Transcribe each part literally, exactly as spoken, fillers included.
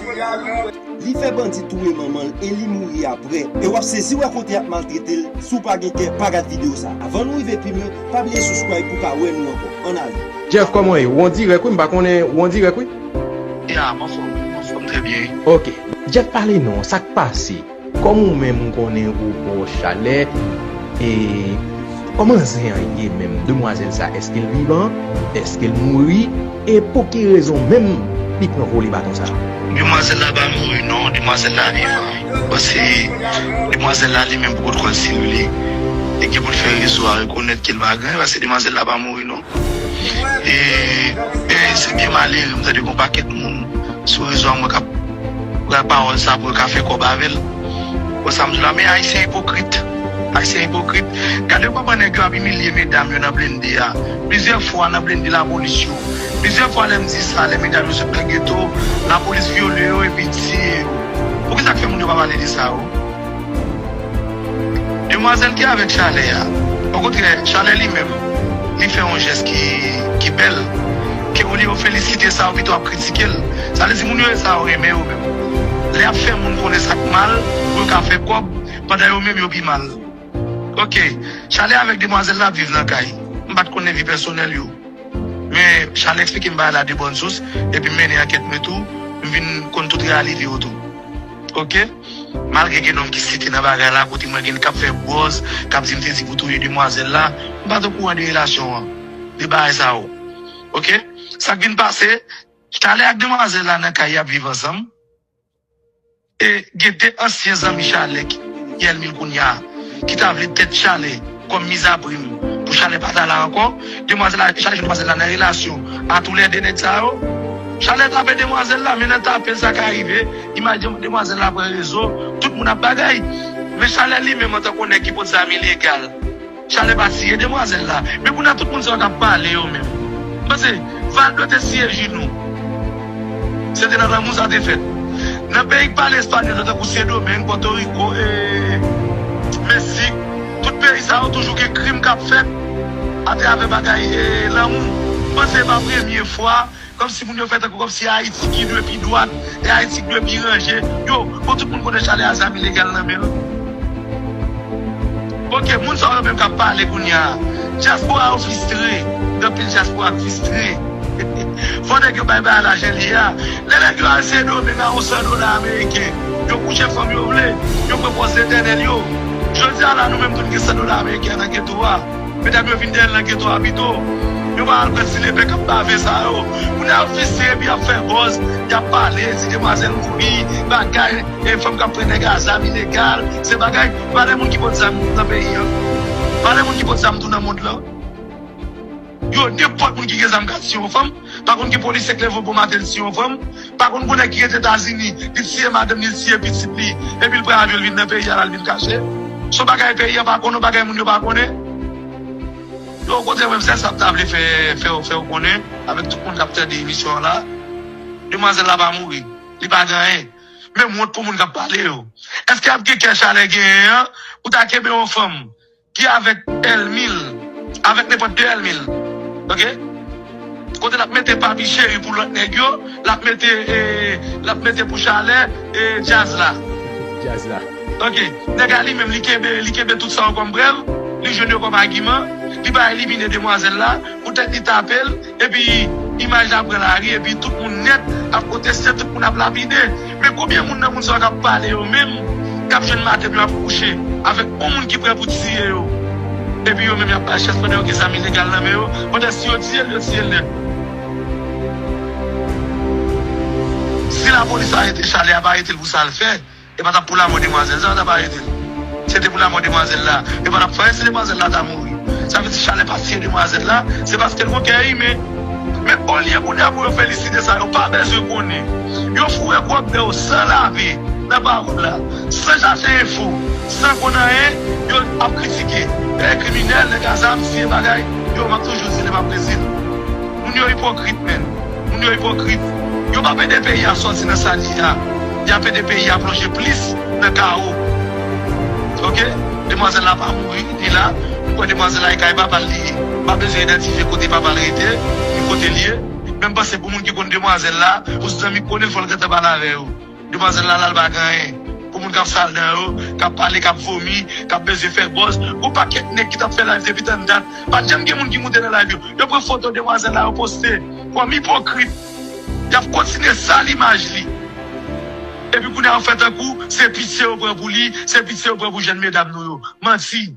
Li fè bandi touye manman l e li mouri apre. E w ap sezi wè kote y ap maltrete l. Si w pa gen kè, pa gad videyo sa. Avan nou rive pi lwen, pa bliye subscribe pou w ka wè nou ankò. Ann ale. Jeff, kòman w ye? Ou an dirèk wi, m pa konnen ou an dirèk wi. Ya, m anfòm, m anfòm trè byen. Ok. Jeff, pale non, sa k pase? Kòm ou menm ou konnen ou bò Chalè, e kòman zen an ye menm? Demwazèl sa, èske l vivan? Èske l mouri? E pou ki rezon menm li pran vole baton sa? Demwazèl la pa mouri non, demwazèl la vivan. Paske demwazèl la li menm poko t kwè l selile. E gen pou l fè rezo a rekonèt ke l pa gen, paske demwazèl la pa mouri non. E, e se byen malere, m tande gon pakèt moun sou rezo a mwen k ap pran pawòl sa pou yo ka fè kòb avè l. Bon, sa m di w la, men Ayisyen ipokrit. Ayisyen ipokrit. Gade kòman nèg yo ap imilye medam yo nan blende a. Plizyè fwa nan blende lapolis yo. Plizyè fwa lè m di sa, lè medam yo sot nan geto, lapolis vyole yo epi tiye yo. Poukisa k fè moun yo pa pale de sa yo? Demwazèl ki avèk Chalè a, okontrè, Chalè li menm, li fè yon jès ki, ki bèl. Ke olye yo felisite sa yo, pito ap kritike l. Sa vle di moun yo sa yo renmen yo menm. Lè y ap fè moun konnen sa k mal, pou yo ka fè kòb, pandan yo menm yo pi mal. Ok, Chalè avèk demwazèl la ap viv nan kay. M pa t konnen vi pèsonèl yo. Men Chalè eksplike m bagay la de bòn sous, epi m mennen ankèt mwen tou, m vin konn tout reyalite yo tou. Ok? Malgre gen nonm ki site nan bagay la, kote mwen gen k ap fè buzz, k ap di m te di pou touye demwazèl la, m pa t okouran de relasyon an, de bagay sa yo. Ok? Sa k vin pase, Chalè ak demwazèl la nan kay y ap viv ansanm. E gen de ansyen zanmi Chalè ki, ki Elmil kounye a, ki ta vle tèt Chalè kòm mizaprim pou Chalè pa t al la ankò. Demwazèl la, Chalè jwenn demwazèl la nan relasyon a toulède nèg sa yo. Chalè tape demwazèl la, men nan tape l sa ka rive, imaj de- demwazèl la pran rezo, tout moun ap bagay. Men Chalè li menm antanke yon nèg ki pot zam ilegal, Chalè pa tiye demwazèl la. Men kounye a tout moun sa yo k ap pale yo menm. M panse Valdo te siye jinou. Se te nan lanmou sa te fèt. Nan peyi k pale espanyòl yo tankou Sendomeng, Pòtoriko, e, Meksik, tout peyi sa yo toujou gen krim k ap fèt atravè bagay, e, lanmou. M panse se pa premye fwa. Kòmsi moun yo fè tankou kòmsi Ayiti ki dwe pi dwat, e Ayiti ki dwe pi ranje. Yo, bon, tout moun konnen Chalè a zam ilegal nan men l. Ok, moun sa yo menm k ap pale kounye a. Dyaspora yo fristre. Gen anpil dyaspora k fristre. Fò nèg yo bay bagay la jan l ye a. Lè nèg yo al Sendomeng a yon san dola ameriken, yo kouche fanm yo vle, yo pran pòz letènèl yo. Jodi a la, nou menm tou n gen san dola ameriken nan geto a. Medam yo vin dèyè l nan geto a pito. Yo pa al pran ti lepè k ap bave sa yo. Kounye a yo fristre epi y ap fè buzz, y ap pale, di demwazèl mouri, bagay, e fanm k ap pran nèg a zam ilegal, se bagay, pa de moun ki pot zam nan peyi an. Pa de moun ki pot zam tou nan mond lan. Yo, nenpòt moun ki gen zam ka tiye yon fanm, pa konn ki polisye k leve bonmaten l tiye yon fanm, pa konn gon nèg ki rete Etazini, li tiye madanm li, li tiye pitit li, epi l pran avyon l vin nan peyi a la, l vin kache. Se yon bagay peyi a pa konnen, yon bagay moun yo pa konnen. Yo, okontrè, menm sèl sa m ta vle fè, fè, fè w konnen, avèk tout moun k ap tande emisyon an la, demwazèl la pa mouri, li pa gen anyen. Men m wont pou moun k ap pale yo. Èske ap gen kè Chalè genyen an, pou ta kenbe yon fanm ki avèk Elmil, avèk nenpòt de Elmil, ok? Kote l ap mete Papi Cheri pou lòt nèg yo, l ap mete, e, l ap mete pou Chalè, e, Djaz la. Djaz la. Ok, nèg la li menm, li kenbe, li kenbe tout sa yo kòm prèv, li jwenn yo kòm agiman, li pa elimine demwazèl la, poutèt li tape l, epi imaj la pran lari, epi tout moun nèt ap pwoteste, tout moun ap lapide. Men konbyen moun nan moun sa yo k ap pale yo menm, k ap jwenn maten yo ap kouche avèk yon moun ki prè pou tiye yo? Epi yo menm y ap bay chans pandan yo gen zam ilegal nan men yo, pandan si yo tiye l, yo tiye l nèt. Si lapolis arete Chalè, ap arete l pou sa l fè, e pa t ap pou lamò demwazèl sa yo t ap arete l. Se te pou lamò demwazèl la, e pa t ap fè anyen si demwazèl la ta mouri. Sa vle di Chalè pa tiye demwazèl la, se paske l gon kè imen. Men olye kounye a pou yo felisite sa, yo pa bezwen konnen. Yo foure gwo bè yo san lave nan pawòl la, san chache enfo, san konn anyen, yo ap kritike. E kriminèl, nèg a zam, tiye bagay, yo, m ap toujou di, lè m ap rezil. Moun yo ipokrit, menn. Moun yo ipokrit. Yo p ap ede peyi a sòti nan sa l ye a. Y ap ede peyi a plonje plis nan kawo. Ok? Demwazèl la pa mouri, li la. Ou kwè demwazèl la e kay papa l li ye. Pa bezwen idantifye kote papa l rete, ni kote l ye. Men m panse pou moun ki konn demwazèl la, pou zanmi konnen fò l gentan pale avè yo. Demwazèl la, la l pa gen anyen. Pou moun k ap sal dan yo, k ap pale, k ap vomi, k ap bezwen fè bòz, gon pakèt nèg ki t ap fè live depi tann dat. Pa t janm gen moun ki moute nan live yo. Yo pran foto demwazèl la, yo poste. Kòm ipokrit, y ap kontinye sal imaj li. Epi kounye a, yo fè tankou se pitye yo pran pou li, se pitye yo pran pou jèn medam nou yo. Manti.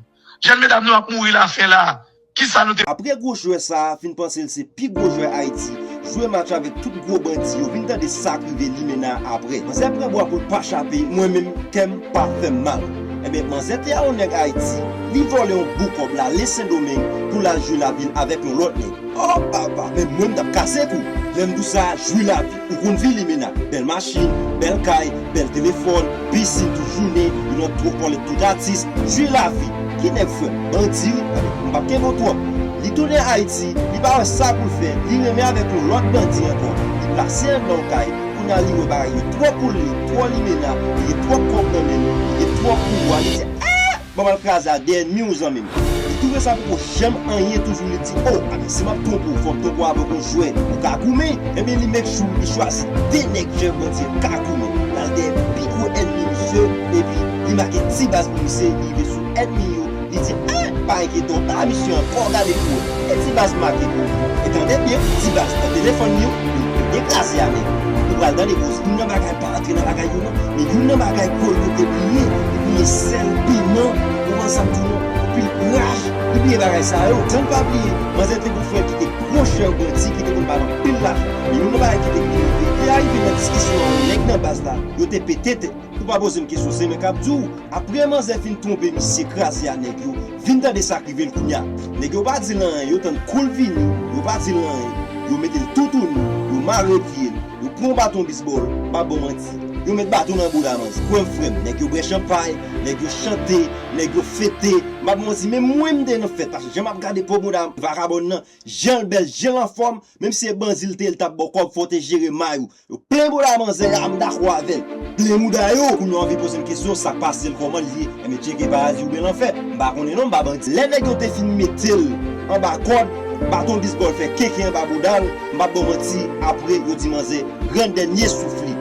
Jèn medam nou ap mouri lafen la. Kisa nou te. Apre gwo jwè sa a fin panse l se pi gwo jwè Ayiti, jwe match avèk tout gwo bandi yo, vin tande sa k rive Limena apre. Manzè pran bwa pou l pa chape, mwen menm, kè m pa fè m mal. Enben, manzè te a yon nèg Ayiti, li vòlè yon bon kòb l ale Sendomeng pou l al jwe lavil avèk yon lòt nèg. O papa, men mwen m t ap kase kou. Lè m di w sa, jwi lavi. Ou konn vi Limena. Bèl machin, bèl kay, bèl telefòn, pisin tout jounen, yon lòt twò kòlèt tout atis. Jwi lavi. Ki nèg frè m? Bandi wi. M p ap kenbe w twòp. Li tounen Ayiti, li pa wè sa pou l fè, li renmen avèk yon lòt bandi ankò. Li plase anndan yon kay, kounye a li wè bagay yo twò pou li, twò Limena, li gen twòp kòb nan men l, li gen twòp pouvwa, li di, a! Ban m al kraze a de ènmi w zanmi m. Li twouve sa poko janm anyen, toujou li di, o, a men si m ap twonpe w, fò m twonpe w avèk yon jwè ou ka goumen. Ebyen li make sure li chwazi de nèg jèv bandi an ka goumen. L al dèyè pi gwo ènmi misye, epi li make ti baz pou misye, li rive sou ènmi yo, li di, a, pa enkyete w, a, misye ankò, gade pou wè. E ti baz make pou ou. E tande byen, ti baz nan telefòn li yo, li te dekraze a nèg. Ou pral tande koze. Youn nan bagay pa antre nan bagay yo non. Men youn nan bagay Paul yo te bliye, li bliye sèl, piman, ou wè sa m di w non, anpil raj, li bliye bagay sa yo. Jan n pa bliye, manzè te gon frè ki te gwo chèf bandi, ki te konn ba l anpil lajan. Men youn nan bagay ki te rive, te arive nan diskisyon an, nèg nan baz la, yo te pete tèt. Ou pa poze m kesyon, se mwen k ap di w. Apre manzè fin twonpe misye, kraze a nèg yo, vin tande sa k rive l kounye a. Nèg yo pa di l anyen, yo tann kou l vini, yo pa di l anyen. Yo mete l toutouni, yo mare pye l, yo pran yon baton bisbòl, m p ap ba w manti. Yo met baton nan bouda manzè. Kwè m frè m, nèg yo bwè chanpay, nèg yo chante, nèg yo fete. M p ap ba w manti, men mwen m te nan fèt, paske jan m ap gade po bouda vakabòn nan, jan l bèl, jan l anfòm, menm si se bandi l te ye, l t ap ba w kòb, fò w te jere may ou. Yo plen bouda manzè a, m dakò avè l. Plen bouda yo, kounye a w anvi poze m kesyon, sa k pase l, kòman l ye? Enben tcheke paradi oubyen lanfè. M pa konnen non, m pa bandi. Lè nèg yo te fin mete l anba kòd, baton bisbòl fè kenken anba bouda l, m p ap ba w manti, apre yo di manzè, gran dènye souf li.